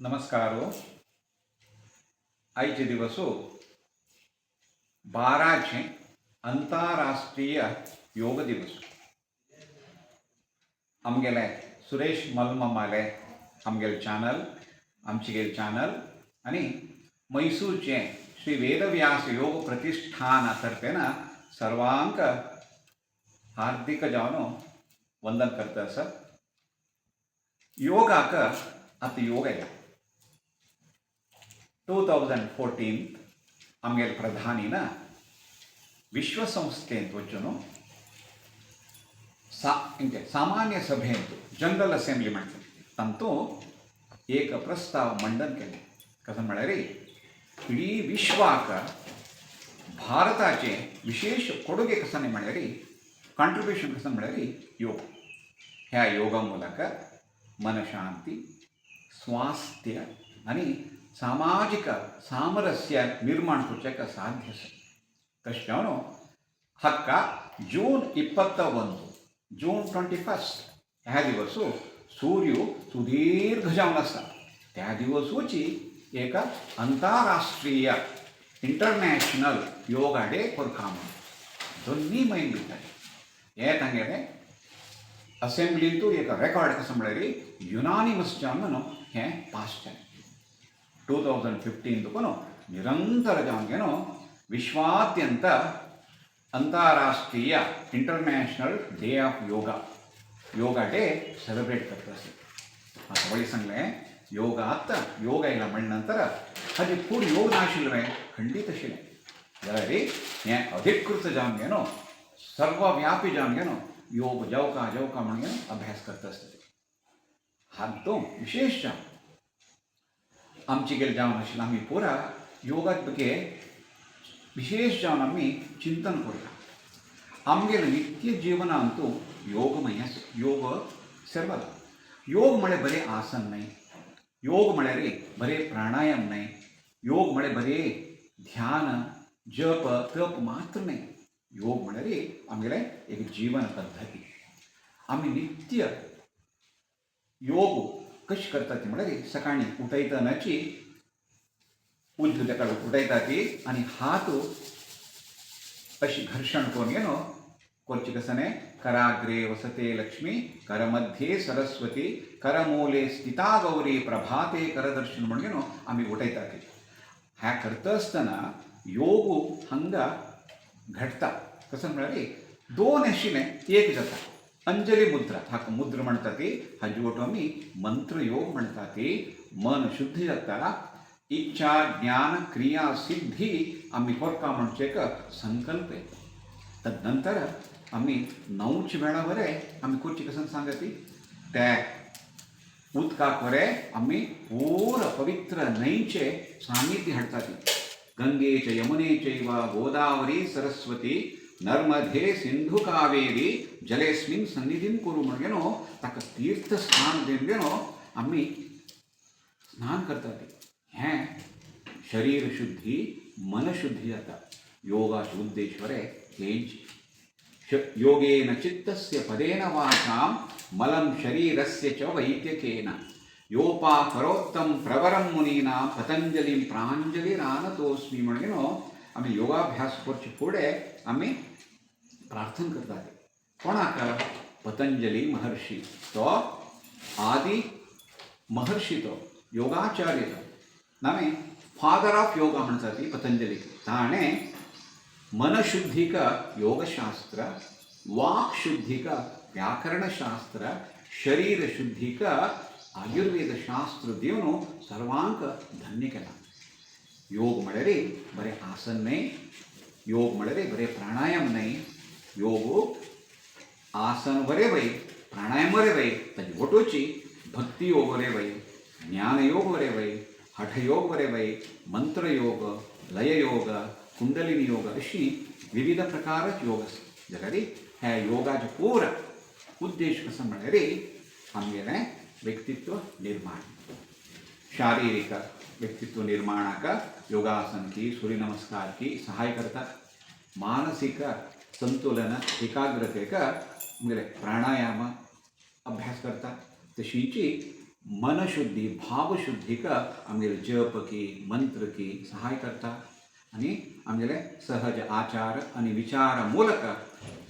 नमस्कार. आयचे दिवस 12चे अंतरराष्ट्रीय योग दिवस. आमगेले सुरेश मलममाले आमगेले चॅनल, आमचेगेले चॅनल आनी मैसूरचे श्री वेदव्यास योग प्रतिष्ठान तर्फेन सर्वांक हार्दिक जावन वंदन करता आसा. योगाक आतां योग येयला. 2014 आमगेले प्रधानीन विश्वसंस्थेंत वचून सा इंके सामान्य सभेंत, जनरल असेंब्ली म्हणटात, तांतू एक प्रस्ताव मंडन केलें. कसं म्हळ्यार इडीं विश्वाक भारताचे विशेष ಕೊಡುಗೆ कसं म्हळ्यार, ಕಾಂಟ್ರಿಬ್ಯೂಷನ್ कसं म्हळ्यार योग. ह्या योगा ಮೂಲಕ मनशांती, स्वास्थ्य आनी सामाजिक सामरस्य निर्माण करचें साध्य आसा. तशें जावन हक्का जून 21, जून 21 ह्या दिवस सूर्य सुदीर्घ जावन आसता, त्या दिवसूची एक अंतरराष्ट्रीय, इंटरनॅशनल योगा डे करता म्हणून दोन्ही म्हयने भितर हे तांगेलें असेंब्लींतू एक रेकॉर्ड कसं म्हळ्यार युनानिमस जावन हें पास जालें. 2015 तुका निರಂತರ जावन ವಿಶ್ವಾದ್ಯಂತ ಅಂತಾರಾಷ್ಟ್ರೀಯ International Day of Yoga, Yoga Day celebrate करता आसता. आतां वळी सांगलें, योग आतां योग येयला म्हण नंतर हाजे फूड योग नाशिल्लें? खंडीत आशिल्लें. जाल्यार हें अधिकृत जावन घेनो, सर्वव्यापी जावन घेनो योग जवका जवका म्हणून अभ्यास करता आसता. हातूंत विशेष जावन आमचे गेले जावन आशिल्लें, आमी पुरा योगात ಬಗ್ಗೆ विशेष जावन आमी चिंतन करुया. आमगेलें नित्य जीवन अंतू योगमय आसा. योग सर्वदा. योग म्हळ्यार बरें आसन न्हय, योग म्हळ्यार बरें प्राणायाम न्हय, योग म्हळ्यार बरें ध्यान, जप, तप मात्र न्हय. योग म्हळ्यार आमगेलें एक जीवन पद्दती. आमी नित्य योग कशें करता ती म्हळ्यार सकाळीं उठयतनाची उजू ताका उठयता ती आनी हात अशी घर्षण करून घेनो करचे. कसं न्हय, कराग्रे वसते लक्ष्मी, करमध्ये सरस्वती, करमूले स्थिता गौरी, प्रभाते करदर्शन म्हणून घेनो आमी उठयता ती. ह्या करता आसतना योग हांगा घडटा. कसं म्हळ्यार दोन आशिल्लें एक जाता. अंजली मुद्रा, हाका मुद्रा म्हणटा ती. हाजी वटू आमी मंत्रयोग म्हणटा ती. मन शुद्धी जाता. इच्छा, ज्ञान, क्रिया सिद्धी आमी करता म्हणचे एक संकल्प येता. तदनंतर आमी 9च्या वेळा बरें आमी करची कसं सांगा ती, त्या उदकाक बरें आमी पूर पवित्र न्हंयचे सान्निध्य हाडटा ती. गंगे च यमुने चैव गोदावरी सरस्वती, नर्मदे सिंधु कावेरी, जलेस्मिन् सन्निधिं कुरु म्हणून ताका तीर्थ स्नान दिवन आमी स्नान करता ती. हें शरीर शुद्धी, मनशुद्धी जाता. योगाचे उद्देश बरें हेंच. योगेन चित्तस्य पदेन वाचां मलं शरीरस्य च वैद्यकेन योपाकरोत्तं प्रवरं मुनीनां पतंजलिं प्रांजलिरानतोस्मि म्हणून आमी योगाभ्यास करचे फुडें आमी प्रार्थना करतात. कोणाक? पतंजली महर्षी. तो आदि महर्षी, तो योगाचार्य, तो नामे फादर ऑफ योगा म्हणतात ती पतंजली. ताणें मनशुद्धिक योगशास्त्र, वाक्शुद्धिक व्याकरणशास्त्र, शरीर शुद्धिक आयुर्वेद शास्त्र दिवन सर्वांक धन्य केला. योग म्हळ्यार बरें आसन न्हय, योग म्हळ्यार बरें प्राणायाम न्हय. योग आसन बरें वय, प्राणायाम बरें वय, ताजी वटोची भक्ती योग बरें वय, ज्ञानयोग बरें वय, हठयोग बरें वय, मंत्रयोग, लययोग, कुंडलिनी योग अशी विविध प्रकार योग आसा. जाल्यार ह्या योगाचे पूरा उद्देश कसो म्हळ्यार आमगेलें व्यक्तित्व निर्माण. शारीरिक व्यक्तित्व निर्माणाक योगासन की, सूर्य नमस्कार की सहाय करता. मानसिक संतुलन, एकाग्रतेक आमगेले प्राणायाम अभ्यास करता. तशीची मनशुद्धी भावशुद्धीक आमगेले जप की मंत्र की सहाय करता आनी आमगेले सहज आचार आनी विचार ಮೂಲಕ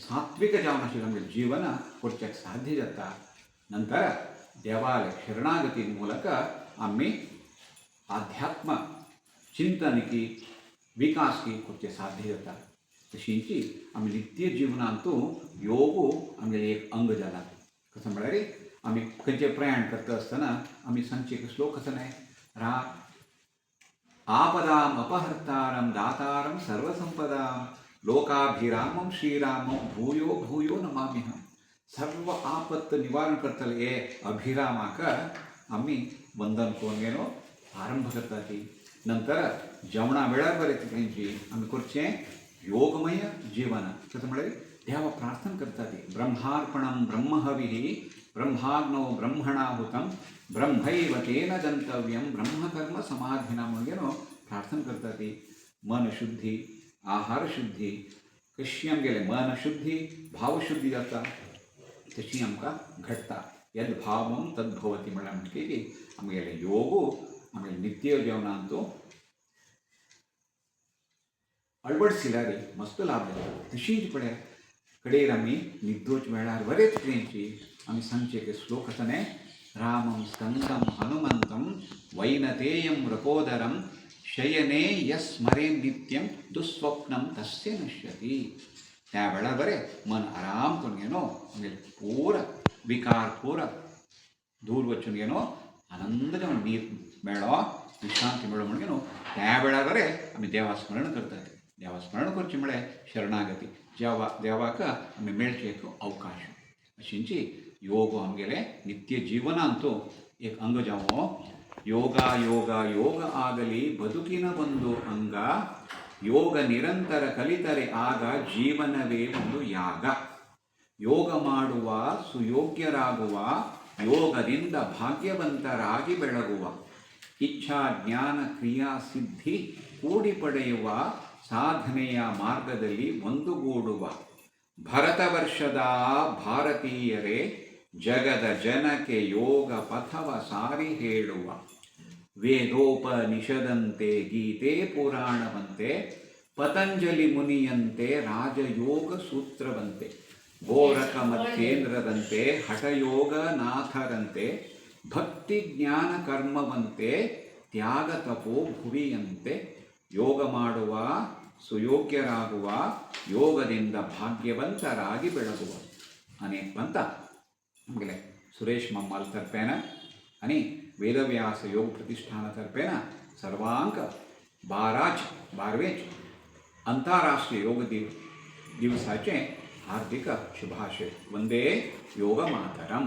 सात्विक जावन आशिल्लें आमगेलें जीवन करच्याक साध्य जाता. नंतर देवाले शरणागती ಮೂಲಕ आमी आध्यात्म चिंतन की विकास की करचें साध्य जाता. तशींची आमी नित्य जिवनांतू योगू आमगेलें एक अंग जाला. कसो म्हळ्यार आमी खंयचें प्रयाण करता आसतना आमी सांगचे एक श्लोक आसा न्हय, रा आपदाम अपहर्तारं दातारं सर्वसंपदां लोकाभिरामं श्रीरामं भूयो भूयो नमाम्यहं. सर्व आपत्त निवारण करतले हे अभिरामाक आमी वंदन करून गेलो आरंभ करता ती. नंतर जेवणा वेळार बरें तेंची आमी करचें योगमय जीवन. कसो म्हळ्यार देवा प्रार्थना करता ती, ब्रह्मार्पणं ब्रह्महविः ब्रह्माग्नौ ब्रह्मणाहुतं ब्रह्मैव तेन गंतव्यं ब्रह्मकर्म समाधिना म्हणून प्रार्थना करता ती. मनशुद्धी, आहार शुद्धी कशी आमगेलें मनशुद्धी भावशुद्धी जाता तशी आमकां घडटा. यद भावम तद्भवती म्हळ्यार म्हणटकीर आमगेलें योगू आमगेले नित्य जेवणांतू अळवडशिल्यार मस्त लाभ जाता. तशीच पळय कडेर आमी निद्दोच वेळार बरेच तरेची आमी सांगचे एक श्लोक आसा न्हय, रामं स्कन्दं हनुमन्तं वैनतेयं वृकोदरं शयने यस्मरे नित्यं दुस्वप्नं तस्य नश्यति. त्या वेळार बरें मन आराम करून घेनो आमगेले पूरा विकार पूरा दूर वचून घेनो आनंद जावन न्हीद मेळ्ळो, विश्रांती मेळ्ळो म्हणून न्हू त्या वेळार बरें आमी देवा स्मरण करतात. देवा स्मरण करचें म्हळ्यार शरणागती, देवा देवाक आमी मेळचें एक अवकाश. अशींची योग आमगेले नित्य ಜೀವನಾಂತೂ एक ಅಂಗ ಜಾವೋ. ಯೋಗ ಯೋಗ ಯೋಗ ಆಗಲಿ ಬದುಕಿನ ಒಂದು ಅಂಗ, ಯೋಗ ನಿರಂತರ ಕಲಿತರೆ ಆಗ ಜೀವನವೇ ಒಂದು ಯಾಗ. ಯೋಗ ಮಾಡುವ ಸುಯೋಗ್ಯರಾಗುವ, ಯೋಗದಿಂದ ಭಾಗ್ಯವಂತರಾಗಿ ಬೆಳಗುವ, ಇಚ್ಛಾ ಜ್ಞಾನ ಕ್ರಿಯಾ ಸಿದ್ಧಿ ಕೂಡಿ ಪಡೆಯುವ, ಸಾಧನೆಯ ಮಾರ್ಗದಲ್ಲಿ ಒಂದುಗೂಡುವ. ಭರತವರ್ಷದ ಭಾರತೀಯರೇ, ಜಗದ ಜನಕ್ಕೆ ಯೋಗ ಪಥವ ಸಾರಿ ಹೇಳುವ. ವೇದೋಪನಿಷದಂತೆ ಗೀತೆ ಪುರಾಣವಂತೆ ಪತಂಜಲಿ ಮುನಿಯಂತೆ ರಾಜಯೋಗ ಸೂತ್ರವಂತೆ ಗೋರಖ ಮತ್ಸ್ಯೇಂದ್ರರಂತೆ ಹಠಯೋಗ ನಾಥರಂತೆ ಭಕ್ತಿ ಜ್ಞಾನ ಕರ್ಮವಂತೆ ತ್ಯಾಗ ತಪೋ ಭುವಿಯಂತೆ ಯೋಗ ಮಾಡುವ ಸುಯೋಗ್ಯರಾಗುವ, ಯೋಗದಿಂದ ಭಾಗ್ಯವಂತರಾಗಿ ಬೆಳಗುವ. ಅನೇಕ ಪಂತ ಆಮೇಲೆ ಸುರೇಶ್ ಮಮ್ಮಾಲ್ ತರ್ಪೇನ आणि वेदव्यास योग प्रतिष्ठान तर्फेन सर्वांक बाराच बारवेच अंतरराष्ट्रीय योग दिवसाचे हार्दिक शुभाशय. वंदे योग मातरम.